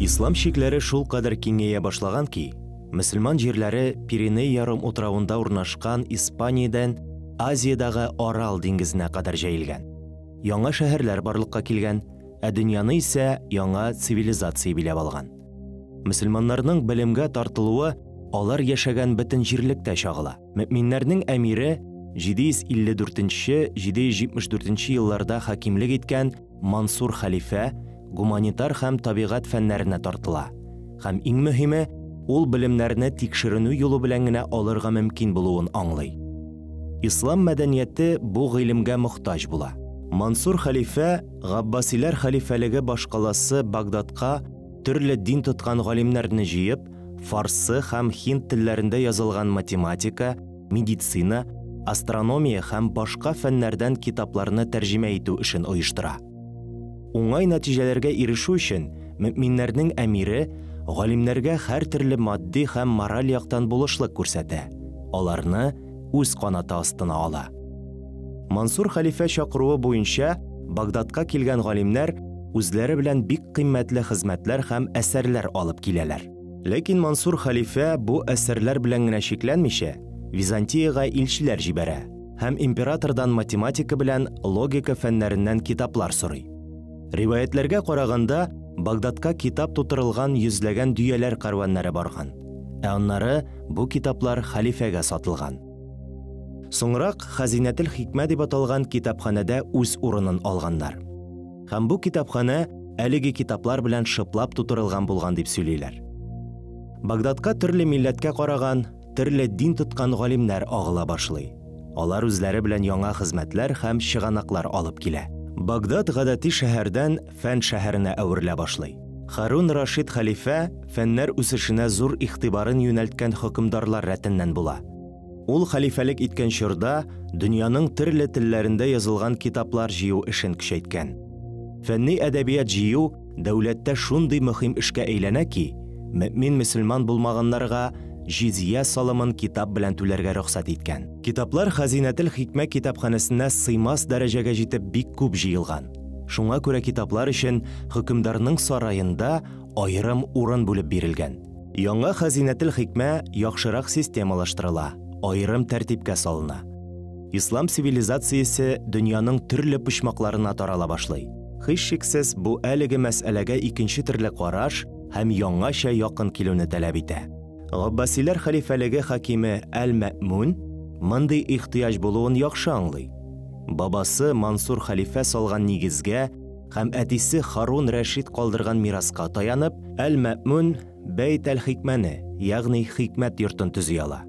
Ислам чикләре шулкадәр киңәя башлаган ки, мөселман җирләре Пиреней ярымутравында урнашкан Испаниядән Азиядәге Арал диңгезенә кадәр җәелгән. Яңа шәһәрләр барлыкка килгән, ә дөньяны исә яңа цивилизация биләп алган. Мөселманнарның белемгә тартылуы алар яшәгән бөтен җирлектә чагыла. Мөэминнәрнең әмире 754-774 елларда хакимлек иткән Мансур хәлифә гуманитар һәм табигать фәннәренә тартыла. Һәм иң мөһиме, ул белемнәрне тикшеренү юлы белән генә алырга мөмкин булуын аңлый. Ислам мәдәнияте бу гыйлемгә мохтаҗ була. Мансур хәлифә Габбасиләр хәлифәлеге башкаласы Багдадка төрле дин тоткан галимнәрне җыеп, фарсы һәм һинд телләрендә язылган математика, медицина, астрономия һәм башка фәннәрдән китапларны тәрҗемә итү эшен оештыра. Уңай нәтиҗәләргә ирешү өчен мөэминнәрнең әмире галимнәргә һәртөрле матди һәм мораль яктан булышлык күрсәтә, аларны үз канаты астына ала. Мансур хәлифә чакыруы буенча Багдадка килгән галимнәр үзләре белән бик кыйммәтле хезмәтләр һәм әсәрләр алып киләләр. Ләкин Мансур хәлифә бу әсәрләр белән генә чикләнмичә, Византиягә илчеләр җибәрә һәм императордан математика белән логика фәннәреннән китаплар сорый. Риваятьләргә караганда, Багдадка китап тутырылган йөзләгән дөяләр кәрваннары барган, ә аннары бу китаплар хәлифәгә сатылган. Соңрак Хәзинәтел хикмә дип аталган китапханәдә үз урынын алганнар. Һәм бу китапханә әлеге китаплар белән шыплап тутырылган булган дип сөйлиләр. Багдадка төрле милләткә караган, төрле дин тоткан галимнәр агыла башлый. Алар үзләре белән яңа хезмәтләр һәм чыганаклар алып килә. Багдад гадәти шәһәрдән фән шәһәренә әверелә башлый. Харун Рашид хәлифә фәннәр үсешенә зур игътибарын юнәлткән хөкемдарлар рәтеннән була. Ул хәлифәлек иткән чорда дөньяның төрле телләрендә язылган китаплар җыю эшен көчәйткән. Фәнни әдәбият җыю дәүләттә шундый мөһим эшкә әйләнә ки, мөэмин-мөселман булмаганнарга җизия салымын китап белән түләргә рөхсәт иткән. Китаплар Хәзинәтел хикмә китапханәсенә сыймас дәрәҗәгә җитеп бик күп җыелган. Шуңа күрә китаплар өчен хөкемдарның сараенда аерым урын бүлеп бирелгән. Яңа Хәзинәтел хикмә яхшырак системалаштырыла, аерым тәртипкә салына. Ислам цивилизациясе дөньяның төрле почмакларына тарала башлый. Һичшиксез, бу әлеге мәсьәләгә икенче төрле караш һәм яңача якын килүне таләп итә. Габбасиләр хәлифәлеге хакиме Әл-Мәэмүн мондый ихтыяҗ булуын яхшы аңлый. Бабасы Мансур хәлифә салган нигезгә һәм әтисе Харун Рәшид калдырган мираска таянып, Әл-Мәэмүн Бәйт әл-Хикмәне, ягъни Хикмәт йортын төзи ала.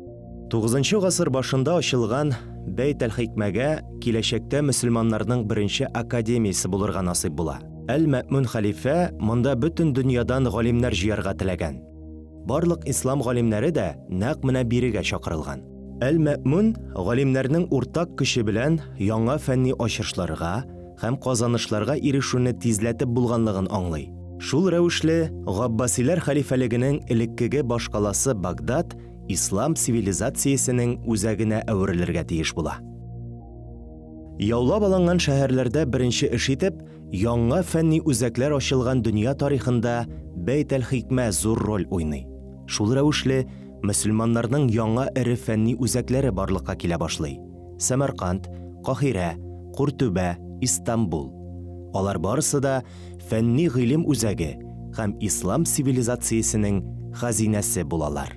Тугызынчы гасыр башында ачылган Бәйт әл-Хикмәгә киләчәктә мөселманнарның беренче академиясе булырга насыйп була. Әл-Мәэмүн хәлифә монда бөтен дөньядан галимнәр җыярга теләгән. Барлык ислам галимнәре дә нәкъ менә бирегә чакырылган. Әл-Мәэмүн галимнәрнең уртак көче белән яңа фәнни ачышларга һәм казанышларга ирешүне тизләтеп булганлыгын аңлый. Шул рәвешле, Габбасиләр хәлифәлегенең элеккеге башкаласы Багдад ислам цивилизациясенең үзәгенә әверелергә тиеш була. Яулап алынган шәһәрләрдә беренче эш итеп, яңа фәнни үзәкләр ачылган дөнья тарихында Бәйт әл-Хикмә зур роль уйный. Шул рәвешле, мөселманнарның яңа эре фәнни үзәкләре барлыкка килә башлый, Сәмәрканд, Каһирә, Куртүбә, Истанбул. Алар барысы да фәнни гыйлем үзәге һәм ислам цивилизациясенең хәзинәсе булалар.